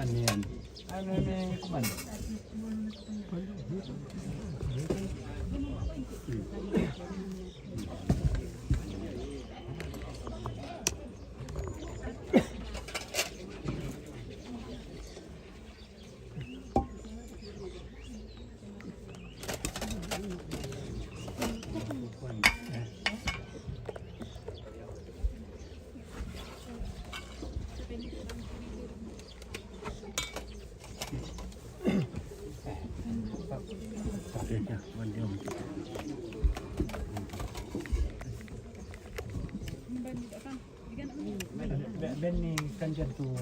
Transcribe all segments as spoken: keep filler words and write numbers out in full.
Anu yan. Anu ni kuman. Benny kanjan tuan.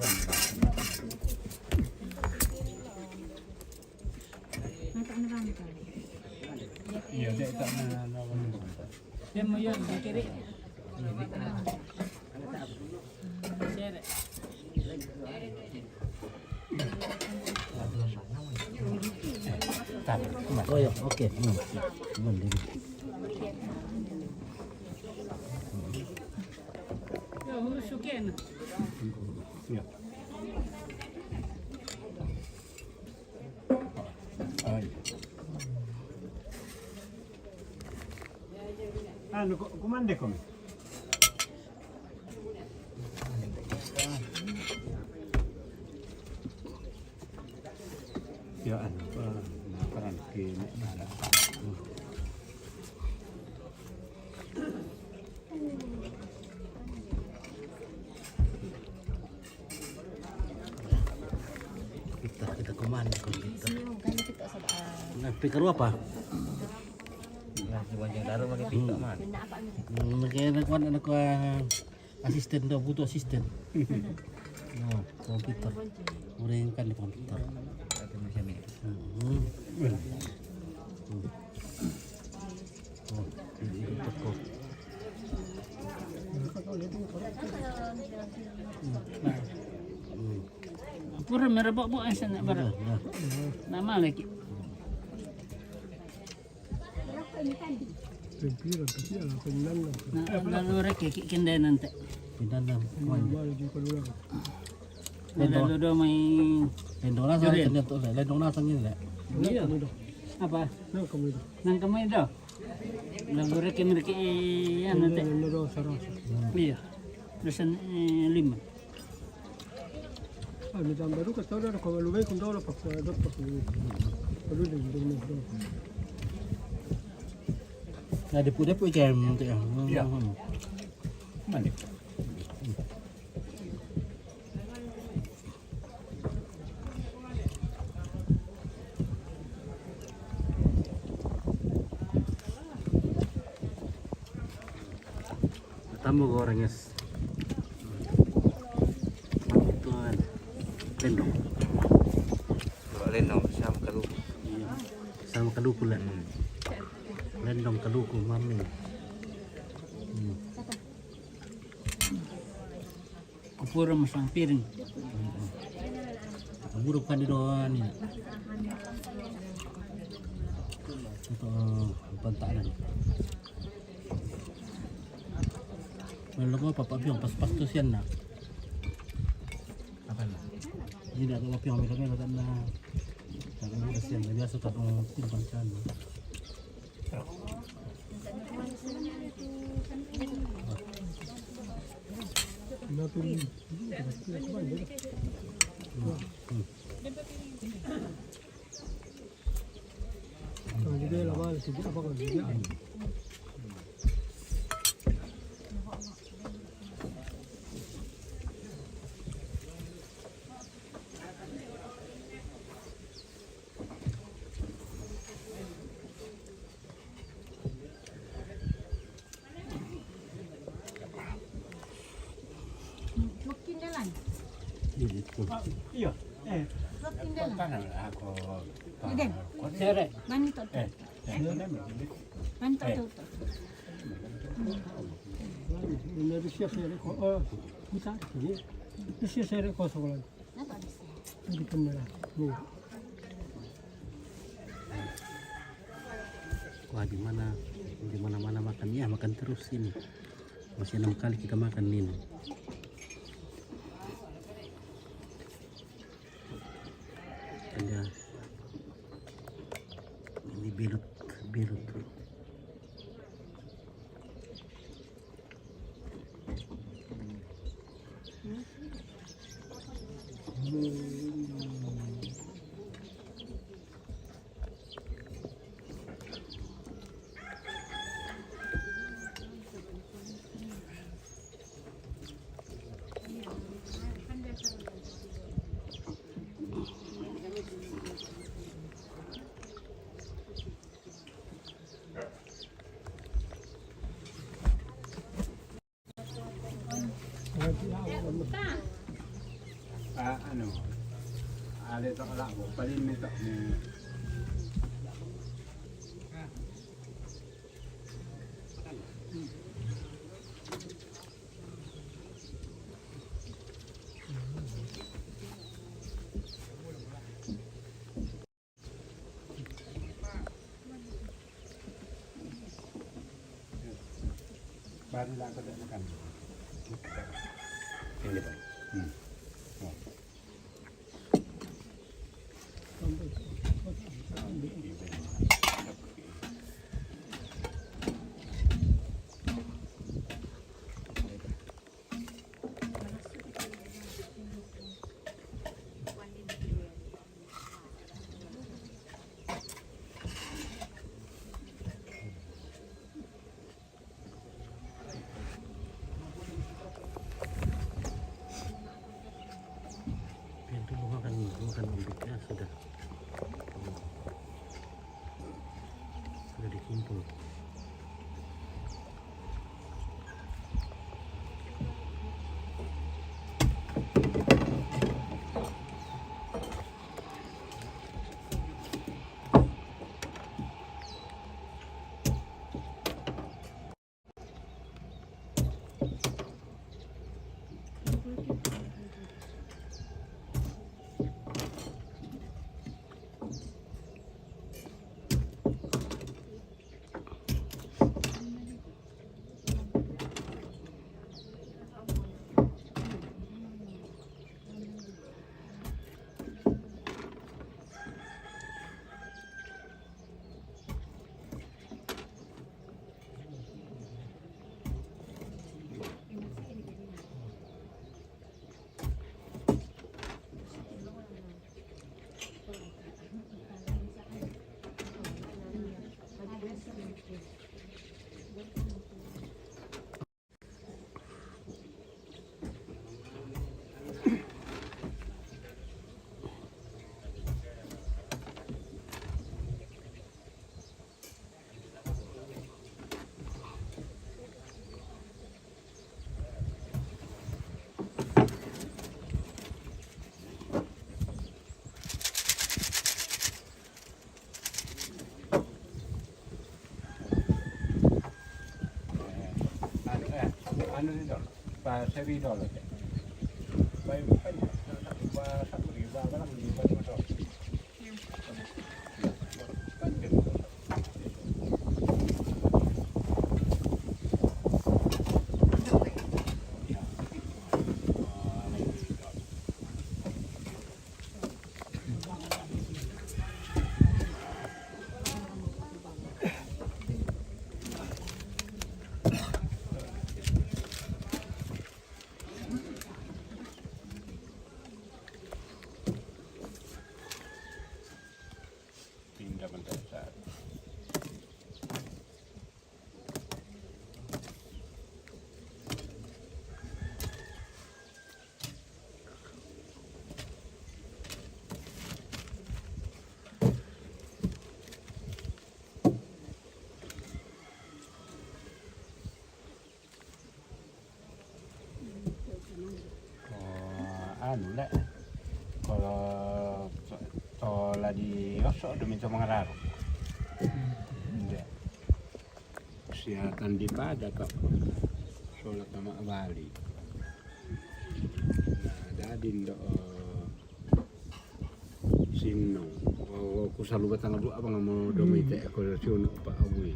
Iya, dia tak na na. Dia mau yang di kiri. Share. Oh ya, oke. Hmm. Hmm, dulu. Ya, urus suken. Iya. Anu, ku-, kumande kom. Ya, anu, eh, peran ke. Kita, kita kumande kom kita. Nah, pikir apa? Nah, si Banjang Daru pakai pintu man. Hmm, makanya nak kuat nak kuat asisten tu, butuh asisten. Nah, komputer. Orang kan di komputer. Satu macam ni. Hmm. Hmm. Oh, ini toko. Pura merah bok-bok yang sana baru. Nama lagi? Pira, pira, pira, pira. Nah, lalu rek ki-, ki-, kendai nanti. Pindah dah. Lalu do mai. Lendong nasa, Jurin. Lendong nasa ni lah. Iya. Apa? Nang kamu itu. Nang kamu itu. Lalu rek ki mereka, eh, ya, nanti. Iya. Dosen, eh, lima. Ah, mi tambah tu kata orang kalau lebih kau dah lepas, eh, dapat ni. Kalau dia, dia ni, dia. Nah, dia pun, dia pun macam tu, ya. Iya. Hmm. Mana? Tamu goreng es. Itu kan lendong. Kalau lendong sama kalu. Iya. Sama kalu pula. Hmm. Lendong kalu ku mami. Hmm. Kupura masang piring. Buruk kan di doa ni. Untuk pantanan. Lalu kau papa piang pas-pas tu sian nak. Apa nak? Ini dah kau piang mereka ni kata nak. Kata nak sian biasa tak mau tim pancan. Iya. Eh. Sere. Mani to. Eh. Mani to. Ini bisa sere ko. Oh, bisa. Ini bisa sere ko sokolan. Hindi ka nila. Hindi. Wah, di mana, di mana-mana makan. Ya, makan terus ini. Masih enam kali kita makan ini. Ya. Ini belut, belut. Ah, anu, ada tak lah, paling minta. Baru lah aku tak makan. Ini, Pak. Hmm. Oh. Yang dulu makan, makan umbiknya sudah, sudah dikumpul. Anu, eh, anu ni dolo. Pa sebi dolo. Pa, pa, pa, satu ribu, apa lagi, pa, pa, Pindah bentar, Ustaz. Oh, anu le, kalau co-, cola di oso demi cuma ngararo. Nde. Siatan di pada kok. Solat sama bali. Nah, dadi ndo, eh, sinno. Oh, ku salu batang dua abang mau domi te ko siun pa abui.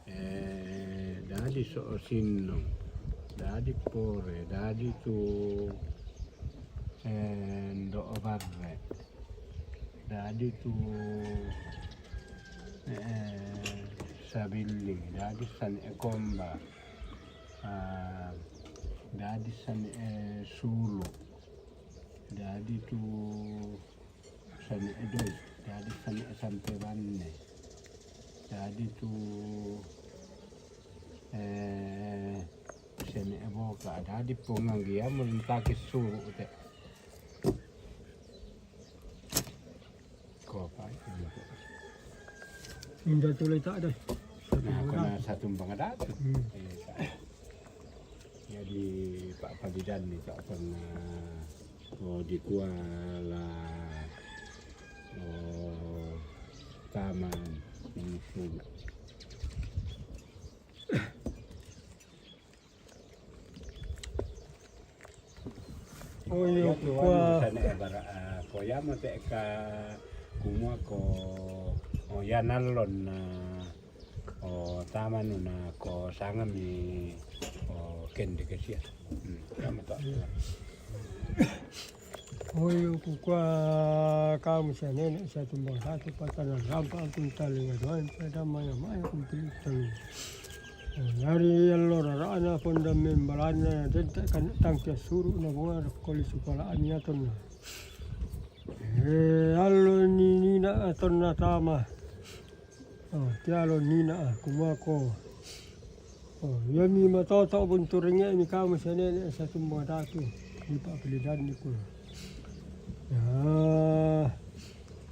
Eh, dadi so sinno. Dadi pore, dadi tu, eh, ndo barre. Dadi tu, eh, Sabilling, dadi San Ekomba, ah, dadi San, eh, Sulu, dadi tu San Edoi, dadi San Sampe Banne, dadi tu, eh, San Eboka, dadi pongang dia melentaki suru te. Ko apa itu? Inda tulai tak ada. Nah, kena satu bangada tu. Hmm. Jadi, Pak Palidan ni tak pernah, oh, di Kuala, oh, Taman, yang sungguh. Oh, iyo, kukua. Sana bara, ah, koyama te ka kumua ko, oh, ya nalon na, oh, tamanu na ko sangami, oh, kende kesia. Hmm, ya mato. Oyo, kukua kamu sia nene sia tumbang satu patana rampa ampun talinga doan pada maya-maya kumpili talu. Yari yallo rarana ponda membalana dente kan tangke suru na bonga koli supala aniaton na. Eh, allo ni nina aton na tama. Oh, tialo nina, ah, kumako. Oh, yami matoto bunturinge mi kamu sia nene sia tumbang datu. Di Pak Pilidan ni ku. Ya.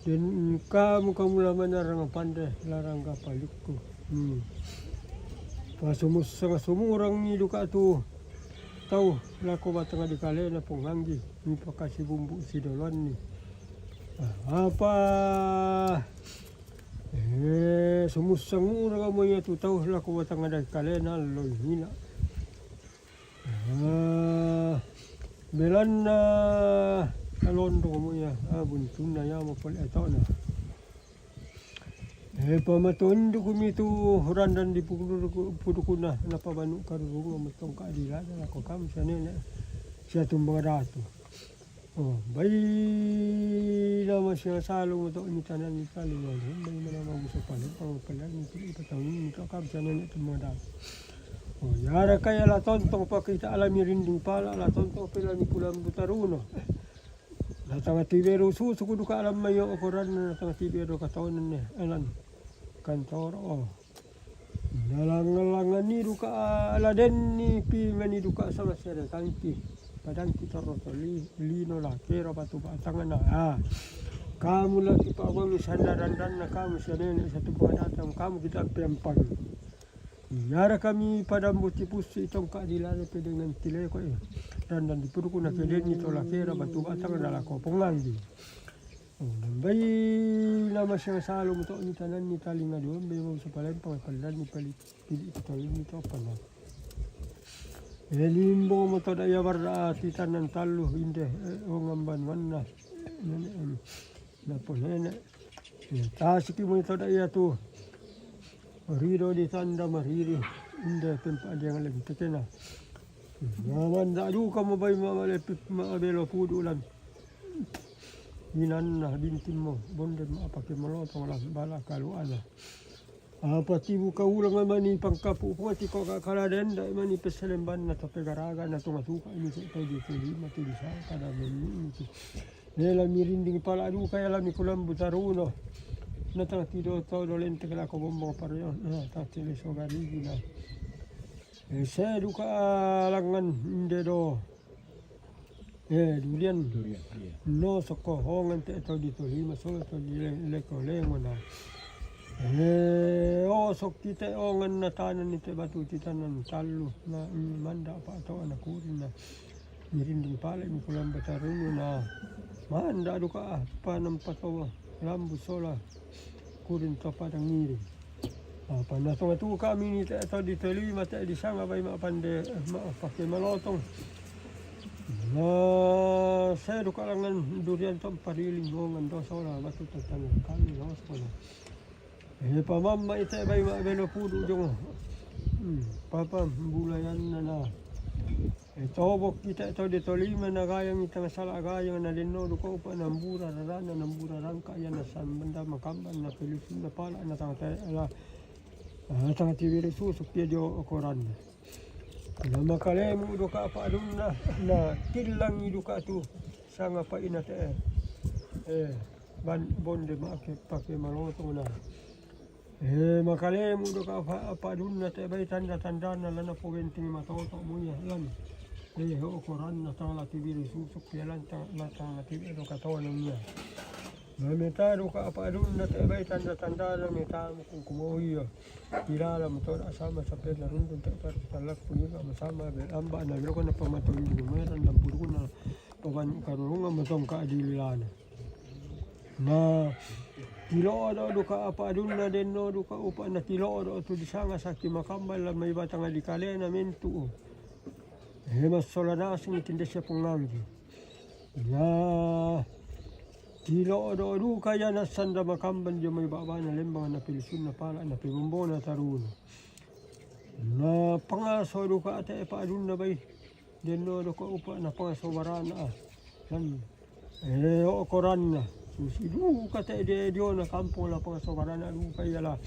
Den kamu, kamu lamanya ranga pande larang kapalikku. Hmm. Pasumus sanga sumurang ni duka tu. Tau lako batanga di kalena ponganggi. Ni pakasi bumbu sidoloan ni. Ah, apa? Eh, sumusangura kamu ya tu tau lako batanga di kalena loi nina. Ah, belanna alondo kamu ya, ah, buntunna ya mapol etona. Eh, pamatondu kumitu randan di puduku-, pudukuna, napabanu karurunga matongka di lada lako kamu sia nene sia tumbang datu. Oh, bai nama sia salu moto ni tanan ni kali ya, bai mana mau so pale pang pale ni tu ipatau ni to kam sia nene tumbang datu. Oh, yara kaya la tontong pakita ala mirinding pala, la tontong pela ni pulan butaruno. Natanga tiberu susu kuduka alam mayo okoran, natanga tiberu katonen ne alan kantor, oh. Nalangalangan ni duka ala den ni pi mani duka sama sere kangki. Padangki toro toli lino lakero batu batangana. Ah. Kamu laki pabang sandaran dan na kamu sia nene satu pengatatan kamu kita pempang. Yara kami padambu tipusi tongka di lada pe dengan tileko, eh. Randan di puduku na kedeni tola kera batu batang dala kopong lagi. Oh, nambai nama sia salu moto ni tanan ni talinga dua mbe mau sapalempang palan ni pali pili kutau ni to pala. Eh, limbo moto daya barra ti tanan talu inde, eh, ongamban wanna. Nene, em. Napo nene. Ya, tasiki mo ito da iya tu. Rido di tanda mariri. Inda tempa dia ngalem tekena. Naman da duka mo bai ma male pip ma abelo pudu lan. Inanna bintin mo bonde ma apake maloto lan bala kalu ana. Apa tibu kaula nga mani pangkapu poti ko kakala denda mani peselemban na tope garaga na tunga tuka ini tu di tulima tu di sangka da mani ini tu. Nela mirinding pala duka ya lami kulambu taruno. Na tang tido to do lente kala ko bombong pario na tang tele so garigi na. Eh, se duka langan inde do. Eh, durian. Durian, iya. No soko hongan te to di tolima solo to di le-, leko lengo na. Eh, o sokki te ongan na tanan ni te batu ti tanan talu na, mm, manda pa to ana kurin na. Mirinding pale mi kulambu taruno na. Manda duka ah, panam patowa lambu sola. Kurin to padang ngiring. Apa na tonga tu kami ni te to di tolima te di sanga bai ma pande, eh, ma pake malotong. Na se duka langan durian to pariling hongan do sola batu tangan kami no sola. Eh, pamamma ite bai ma belo pudu jongo. Hmm, papa bulayan na na. E, tobok kita to de tolima na gayang itang sala gayang na denno duka upa nambura rarana nambura rangka ya na sambenda makamban na pelisun na pala na tanga te-, la, ah, tanga tibiri susuk ya dio okoran. Na makalemu duka apa adunna, na tilang duka tu sanga pa ina te, eh, ban bonde ma ake pake malotong na. Eh, makalemu duka apa, apa adunna te bai tanda-tandana lana pogenting matoto muya lan. Eh, ho koranna tang la tibiri susuk ya lan tang, la tang la tibiri duka tona muya. Na meta duka apa adunna te bai tanda-tandana meta mukung kumoyo. Ilala matoda sama sampe na rundun te tar talak punika masama bel amba na bel kona pamaton di meran dan puruna paban karurunga matong ka adililana. Na tilodo duka apa adunna denno duka upa na tilodo tu disanga saki makambal la mai batanga di kalena mentu. He masola nasing tinde sia penganggi. Na tilodo duka ya na sanda makamban jo mai babana lembang na pelisun na pala na pebombona taruna. Na pangaso duka ate apa adunna bai. Denno duka upa na pangaso barana. Lan, eh, okoranna. Susi duka te de diona kampung la pangaso barana duka ya la.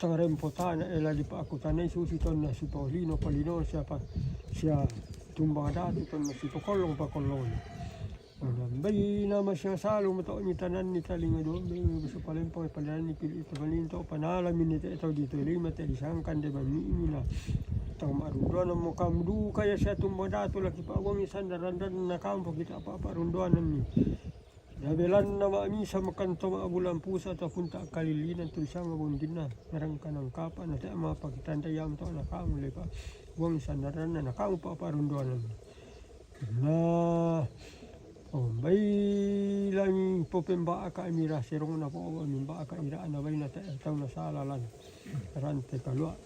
Tangarempotana ela di pakutanai susi tonna si Paulino, Paulino siapa? Sia tumbang datu tonna si Pakolong, Pakolong. Ona bai nama sia salu mato ni tanan ni talinga dombe, bisa palempang padan ni pili tabalinto panala mini te tau di tolima te disangkan de bami mina. Tang marundona mo kam duka ya sia tumbang datu laki pa wangi sandaran dan na kampo kita apa-apa rundonan ni. Dabelanna ma'misa makanto ma'bulan pusa ataupun ta' kalilinan tulisanga bondinna, ngarang kanang kapa na te' mapakitanda yam to na kamu lepa buang sandaranna na kamu pa'parunduanan. Na ombai lami popemba'aka mira serong na po'o mimba'aka ira na baina te' tau na salalan rante kalua.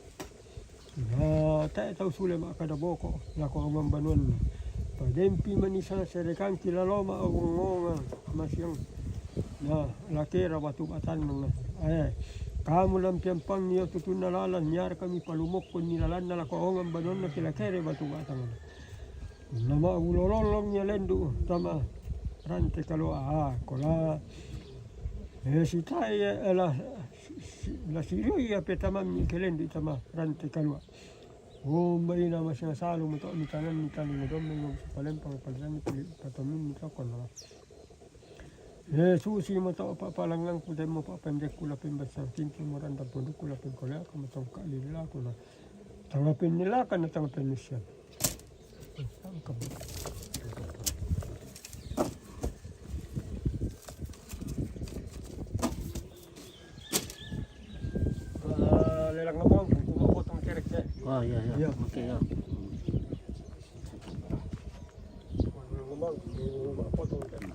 Na te' tau sule makkeda boko, lako amang banuanna. Padempi manisa serekangki laloma awongongang masiang. Na lakera batu batannang. Eh, kamu lampiampangi yo tutunna lalan, niara kami palumokkonni lalanna lako awongang banuanna ki lakere batu batannang. Na ma'bulololong ya lendu tama rante kaloa, ah, kola. Eh, sitai, eh, la, si, si, la sirui ya petamammi ke lendu tama rante kaloa. Ombai na masing salu muto mitangan mitani ngodomme ngom palempang palempang patomin mitokon na. Eh, susi muto pa palangang ku demo pa pendek kula pembasang tinti moranda ponduk kula pengkolea ka matong ka lila kula. Tanga penilaka na tanga penisian. Ah, lelang ngomong, cuma potong kerek, ya. Oh, iya, iya. Iya. Oke, ya. Lelang ngomong, cuma potong kerek.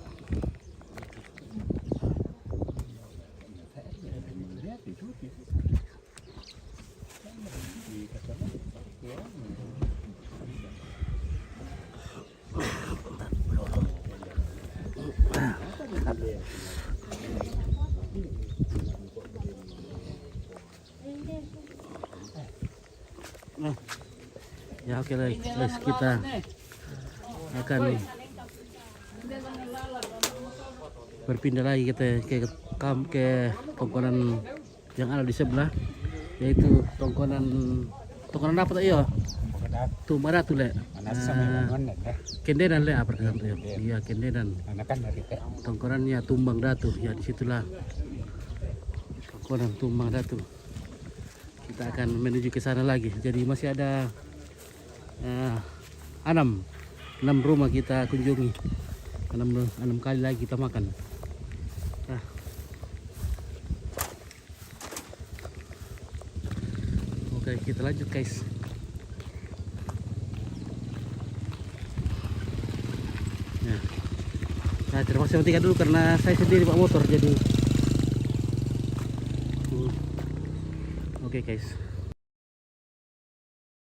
Nah, ya, oke, guys, guys, kita akan berpindah lagi kita ke kam-, ke tongkonan yang ada di sebelah, yaitu tongkonan, tongkonan apa tuh, iyo? Tumbang Datu, Le. Mana sama yang mana, Le? Kendenan, Le, apa tuh? Iya, Kendenan. Iya, Kendenan. Anak kan dari Te. Tongkonannya Tumbang Datu, ya, disitulah. Tongkonan Tumbang Datu. Kita akan menuju ke sana lagi. Jadi masih ada, eh, enam, enam rumah kita kunjungi. Enam, enam kali lagi kita makan. Nah. Oke, kita lanjut, guys. Ya. Nah, terima kasih tiga dulu karena saya sendiri bawa motor, jadi. Hmm. Oke, guys.